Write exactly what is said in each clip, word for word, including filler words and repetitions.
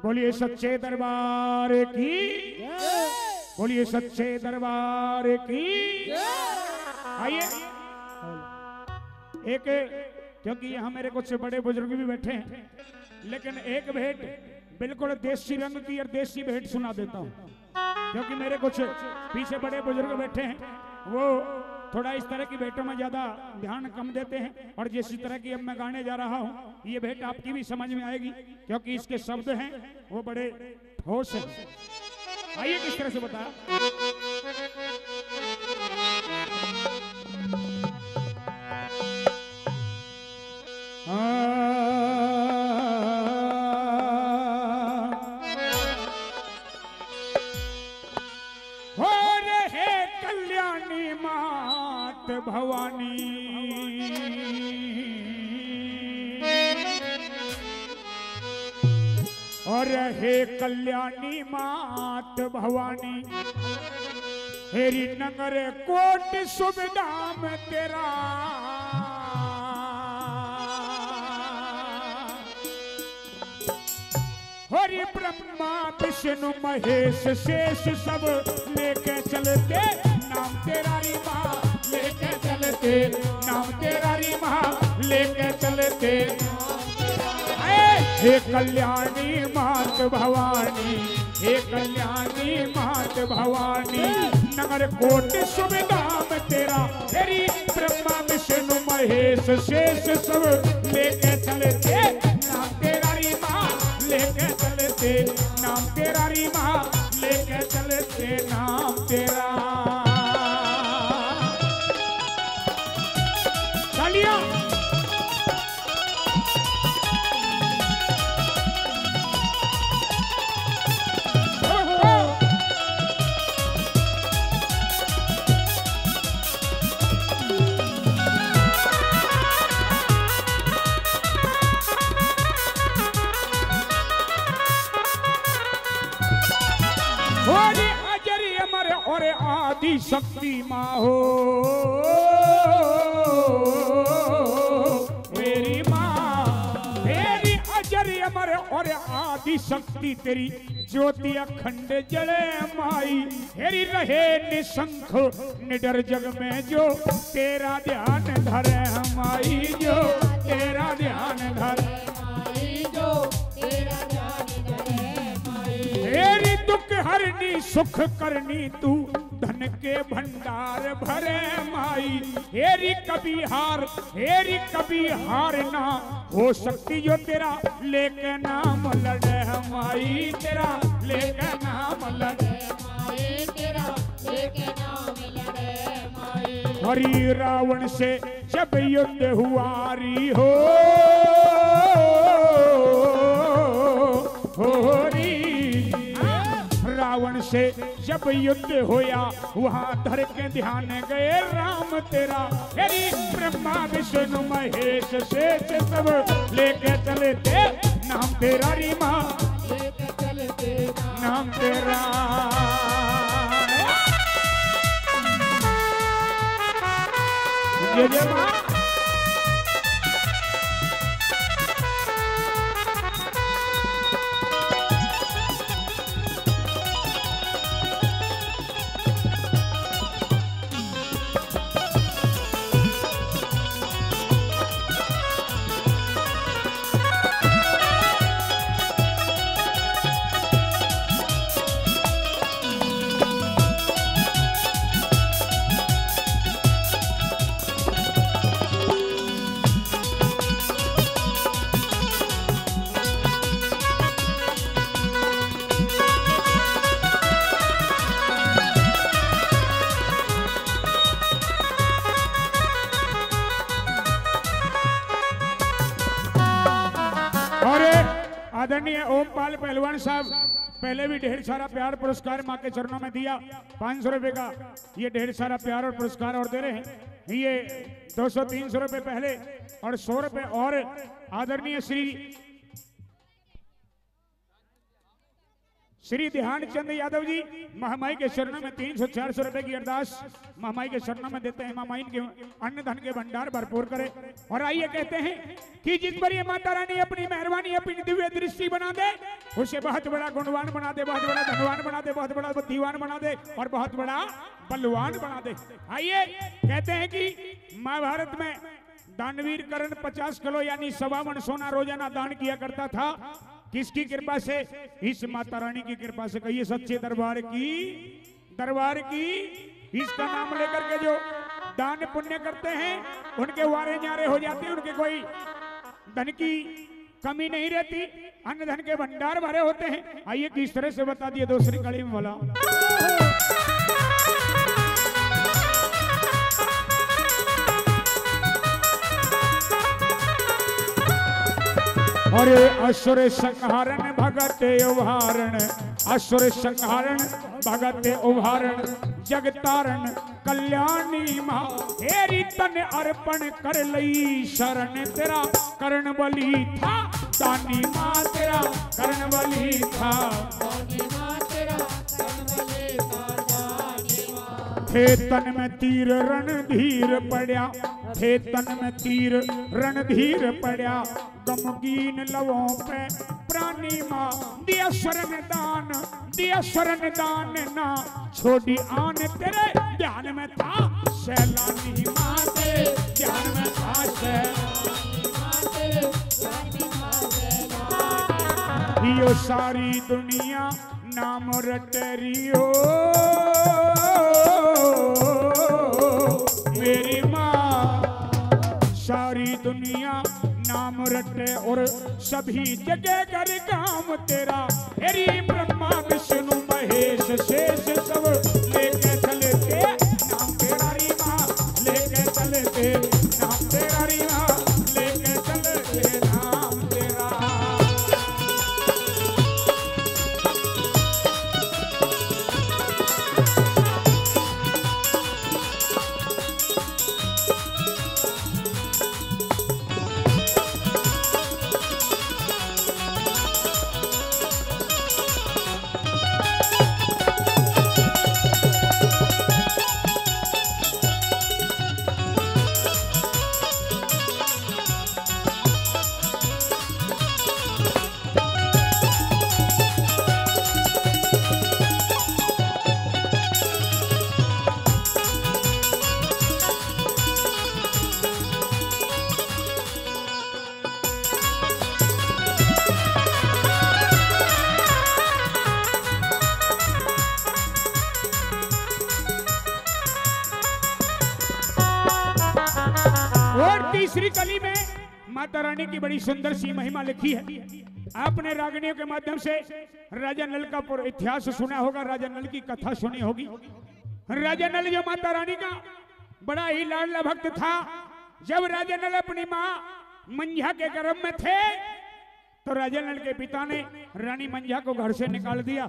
बोलिए सच्चे दरबार की, बोलिए सच्चे दरबार की। आइए, एक, क्योंकि यहाँ मेरे कुछ बड़े बुजुर्ग भी बैठे हैं, लेकिन एक भेंट बिल्कुल देसी रंग की और देसी भेंट सुना देता हूँ, क्योंकि मेरे कुछ पीछे बड़े बुजुर्ग बैठे हैं, वो थोड़ा इस तरह की भेंटों में ज्यादा ध्यान कम देते हैं। और जिस तरह की अब मैं गाने जा रहा हूँ, ये भेंट आपकी भी समझ में आएगी, क्योंकि इसके शब्द हैं वो बड़े ठोस हैं। आइए, किस तरह से बता। हाँ। हो रे हे कल्याणी मात भवानी, और हे कल्याणी मात भवानी, हेरी नगर कोट शुभ धाम तेरा। हरि ब्रह्मा विष्णु महेश शेष सब लेके चलते नाम तेरा री माँ, लेके चलते नाम तेरा री माँ, लेके चलते। हे, हे कल्याणी मात भवानी, हे कल्याणी मात भवानी, नगर कोट शुभ धाम तेरा, हेरी ब्रह्मा विष्णु महेश शेष सब लेके चलते नाम तेरा री माँ, लेके चलते नाम तेरा री माँ, लेके चलते नाम तेरा। तालियां। अजर अमर और आदि शक्ति माँ हो मेरी माँ, मेरी अजर अमर और आदि शक्ति तेरी ज्योति अखंड जले माई, तेरी रहे निशंक निडर जग में जो तेरा ध्यान धरे माई, जो तेरा ध्यान धरे माई, जो तेरा ध्यान धरे माई। तेरी दुख हरनी सुख करनी तू धन के भंडार भरे माई, हेरी कभी हार, हेरी कभी हार ना हो सकती जो तेरा लेके नाम लड़े माई, तेरा लेके नाम लड़े माई, तेरा लेके नाम लड़े माई। हरी रावण से जब युद्ध हुआ री हो, हो री, रावण से जब युद्ध होया, वहां धर के ध्यान गए राम तेरा। तेरी ब्रह्मा विष्णु महेश शेष सब लेके चलते नाम तेरा री माँ, लेके चलते नाम तेरा। जय जय माँ। और आदरणीय ओमपाल पहलवान साहब, पहले भी ढेर सारा प्यार पुरस्कार माँ के चरणों में दिया, पाँच सौ रुपए का ये ढेर सारा प्यार और पुरस्कार और दे रहे हैं। ये दो सौ तीन सौ रुपए पहले और सौ रुपए और आदरणीय श्री श्री ध्यानचंद यादव जी महामाई के चरणों में तीन सौ चार सौ रुपए की अरदास महामाई के चरणों में देते हैं। महामाई इनके अन्न धन के भंडार भरपूर करे। और आइए कहते हैं कि जिस पर ये माता रानी अपनी मेहरबानी, अपनी दिव्य दृष्टि बना दे, उसे बहुत बड़ा गुणवान बना दे, बहुत बड़ा धनवान बना दे, बहुत बड़ा बुद्धिवान बना दे और बहुत बड़ा बलवान बना दे। आइए कहते हैं कि महाभारत में दानवीर कर्ण पचास किलो यानी सवा मण सोना रोजाना दान किया करता था। किसकी कृपा से? इस माता रानी की कृपा से। कहिए सच्चे दरबार की, दरबार की। इसका नाम लेकर के जो दान पुण्य करते हैं, उनके वारे न्यारे हो जाते हैं, उनके कोई धन की कमी नहीं रहती, अन्न धन के भंडार भरे होते हैं। आइए किस तरह से बता दिए दूसरी कड़ी में भला। अरे असुर संहारण भगत उभारण, असुर संहारण भगत उभारण, जगतारण कल्याणी माँ। तेरी तन अर्पण कर लई शरण, तेरा करण बलि था दानी माँ, तेरा करण बलि था। थे तन में तीर रणधीर पड़या, थे तन में तीर रणधीर पड़या, गमगीन लवों पे प्राणी माँ। दिया शरण दान, दिया शरण दान ना छोड़ी आन, तेरे ध्यान में था सैलानी माँ, तेरे ध्यान में था सैलानी माँ, तेरे ध्यान में था सैलानी। यो सारी दुनिया नाम रट रियो मेरी माँ, सारी दुनिया नाम रटे और सभी जगह घर काम तेरा। तेरी ब्रह्मा विष्णु महेश शेष सब लेके चलते नाम तेरा री माँ, लेके चलते नाम तेरा री माँ, लेके चलते नाम तेरा। और तीसरी कली में माता रानी की बड़ी सुंदर सी महिमा लिखी है। आपने रागनियों के माध्यम से राजा नल का पुर-, इतिहास सुना होगा, राजा नल की कथा सुनी होगी। राजा नल जो माता रानी का बड़ा ही लाडला भक्त था, जब राजा नल अपनी माँ मंझा के गर्भ में थे तो राजा नल के पिता ने रानी मंझा को घर से निकाल दिया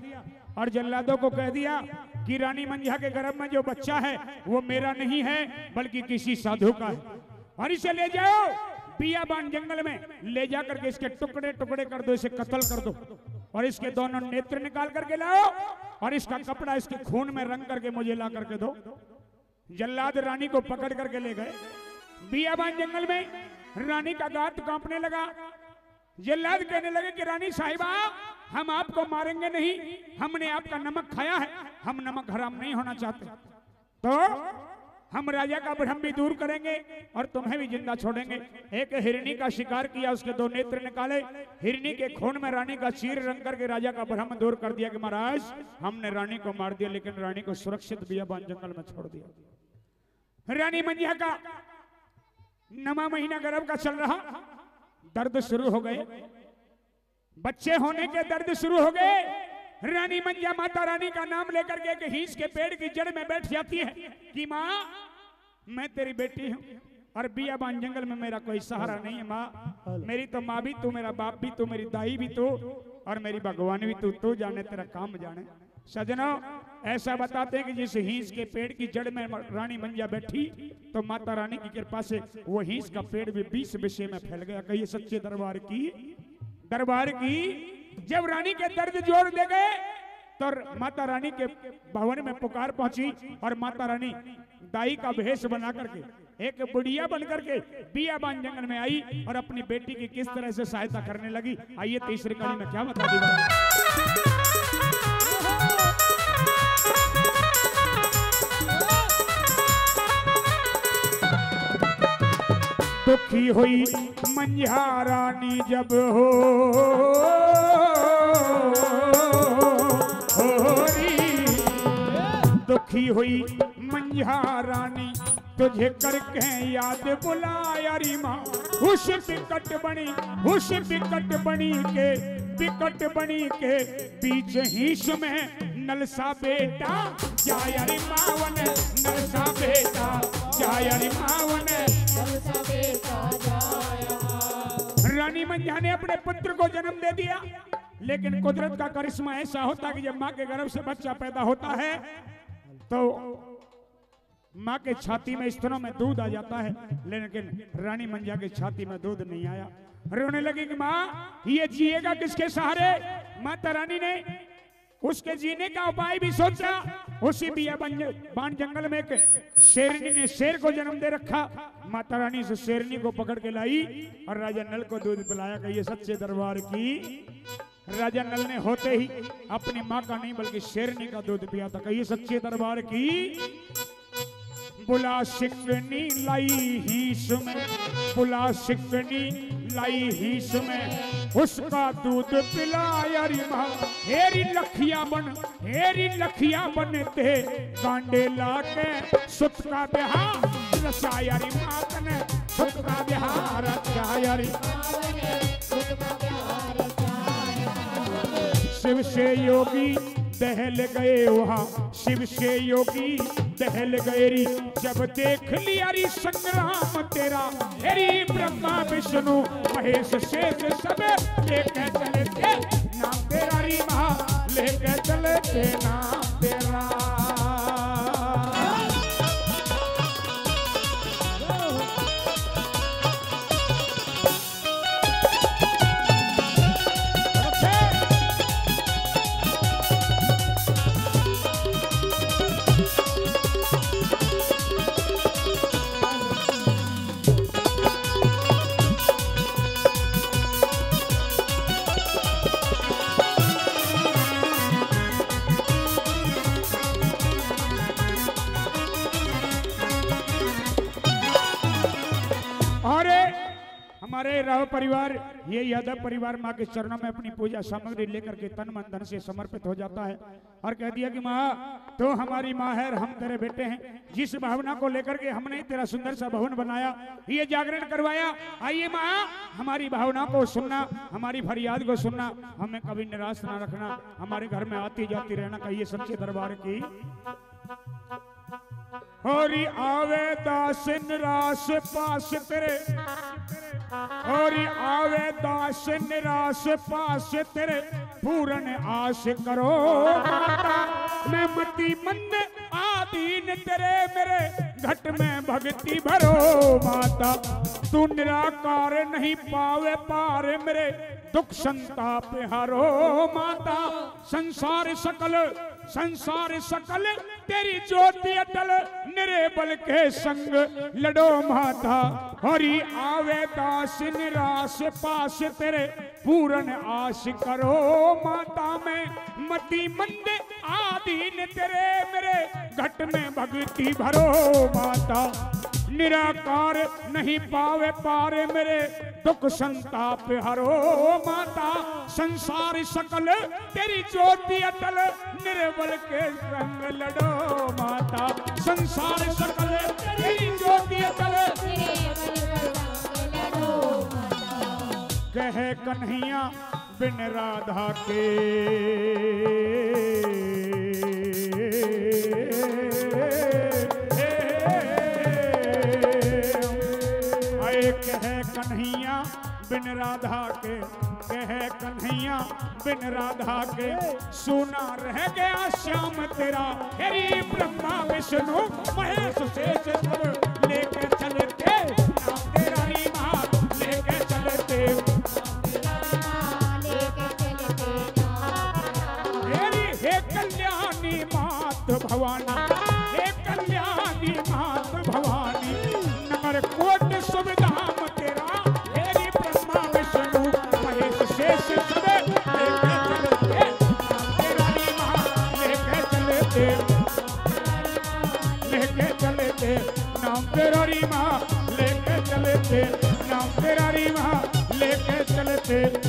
और जल्लादों को कह दिया कि रानी मंझा के गर्भ में जो बच्चा है वो मेरा नहीं है बल्कि किसी साधु का है। और इसे ले जाओ बियाबान जंगल में, ले जा करके इसके टुकड़े टुकड़े कर दो, इसे कत्ल कर दो और इसके दोनों नेत्र निकाल करके लाओ और इसका कपड़ा इसके खून में रंग करके मुझे ला करके दो। जल्लाद रानी को पकड़ करके ले गए। बियाबान जंगल में रानी का गात कांपने लगा। जल्लाद कहने लगे कि रानी साहिबा, हम आपको मारेंगे नहीं, हमने आपका नमक खाया है, हम नमक हराम नहीं होना चाहते। तो हम राजा का भ्रम भी दूर करेंगे और तुम्हें भी जिंदा छोड़ेंगे। एक हिरनी का शिकार किया, उसके दो नेत्र निकाले, हिरनी के खून में रानी का चीर रंग करके राजा का भ्रम दूर कर दिया कि महाराज, हमने रानी को मार दिया लेकिन रानी को सुरक्षित बियाबान जंगल में छोड़ दिया। रानी मंझा का नवा महीना गर्भ का चल रहा, दर्द शुरू हो गए, बच्चे होने के दर्द शुरू हो गए। रानी मंझा माता रानी का नाम लेकर के एक हींस के पेड़ की जड़ में बैठ जाती है कि माँ, मैं तेरी बेटी हूँ और बियाबान जंगल में मेरा कोई सहारा नहीं है। माँ, मेरी तो माँ भी तू, मेरा बाप भी तू, मेरी दाई भी तू और मेरी भगवान भी तू। तू जाने, तेरा काम जाने। सजनों, ऐसा बताते हैं कि जिस हींस के पेड़ की जड़ में रानी मंझा बैठी तो माता रानी की कृपा से वो हींस का पेड़ भी बीस विषय में फैल गया। कहिए सच्चे दरबार की, दरबार की। जब रानी के दर्द जोर दे गए तो माता रानी के भवन में पुकार पहुंची और माता रानी दाई का भेष बना करके, एक बुढ़िया बन करके बियाबान जंगल में आई और अपनी बेटी की किस तरह से सहायता करने लगी। आइए, तीसरी कली में क्या बता दी। दुखी हुई मंझा रानी जब हो, हो री, दुखी हुई मंझा रानी, तुझे करके याद बुलाया री माँ। उस बिकट बनी, उस बिकट बनी के, बिकट बनी के बीच हीस में नलसा बेटा जाया री माँ, वन नलसा बेटा जाया री माँ, वन नलसा बेटा जाया। रानी मंझा ने अपने पुत्र को जन्म दे दिया, लेकिन कुदरत का करिश्मा ऐसा होता है कि जब माँ के गर्भ से बच्चा पैदा होता है तो माँ के छाती में, स्तनों में दूध आ जाता है, लेकिन रानी मंझा के छाती में दूध नहीं आया। रोने लगी कि माँ, ये जिएगा किसके सहारे? माता रानी ने उसके जीने का उपाय भी सोचा। उसी बियाबान जंगल में एक शेरनी ने शेर को जन्म दे रखा। माता रानी उस शेरनी को पकड़ के लाई और राजा नल को दूध पिलाया। कहिए सच्चे दरबार की। राजा नल ने होते ही अपनी माँ का नहीं बल्कि शेरनी का दूध पिया था। कहिए सच्चे दरबार की। बुला सिकनी लाई हीस में, बुला सिकनी लाई हीस में, उसका दूध पिलाया री माँ। हेरी लखिया बन, हेरी लखिया बन ते गांडे लाके सुत का बिहार रचाया री माँ तने, सुत का बिहार रचाया री। शिव से योगी दहल गए वहाँ, शिव से योगी दहल गए री। जब देख लिया री संग्राम तेरा, हे री ब्रह्मा विष्णु महेश शेष सब लेके चलते नाम तेरा री माँ, लेके चलते नाम तेरा। अरे हमारे राव परिवार, ये यादव परिवार माँ के चरणों में अपनी पूजा सामग्री लेकर के तन मन धन से समर्पित हो जाता है और कह दिया कि माँ, तू हमारी माँ है और हम तेरे बेटे हैं। जिस भावना को लेकर के हमने तेरा सुंदर सा भवन बनाया, ये जागरण करवाया, आइए माँ, हमारी भावना को सुनना, हमारी फरियाद को सुनना, हमें कभी निराश ना रखना, हमारे घर में आती जाती रहना। कहिए सच्चे दरबार की। होरी आवे दास निराश पास तेरे, होरी आवे दास निराश पास तेरे, पूर्ण आस करो माता। मैं मति मंद आधीन तेरे, मेरे घट में भक्ति भरो माता। तू निराकार नहीं पावे पार, मेरे दुख संताप हरो माता। संसार सकल, संसार सकल तेरी ज्योति अटल, निरे बल के संग लड़ो माता। होरी आवे दास निराश पास तेरे, पूर्ण आस करो माता। मैं मति मंद आधीन तेरे, मेरे घट में भक्ति भरो माता। निराकार नहीं पावे पार, मेरे दुख संताप हरो माता। संसार सकल तेरी ज्योति अटल, निरे बल के संग लड़ो माता। संसार सकल तेरी ज्योति अटल, कहे कन्हैया बिन राधा के। आए कहे कन्हैया बिन राधा के, कहे कन्हैया बिन राधा के, सूना रह गया श्याम तेरा। हे री ब्रह्मा विष्णु महेश शेष सब लेके चलते, नाम तेरा री माँ लेके चलते। हे री, हे चलते, नाम तेरा रीमा लेके चलते।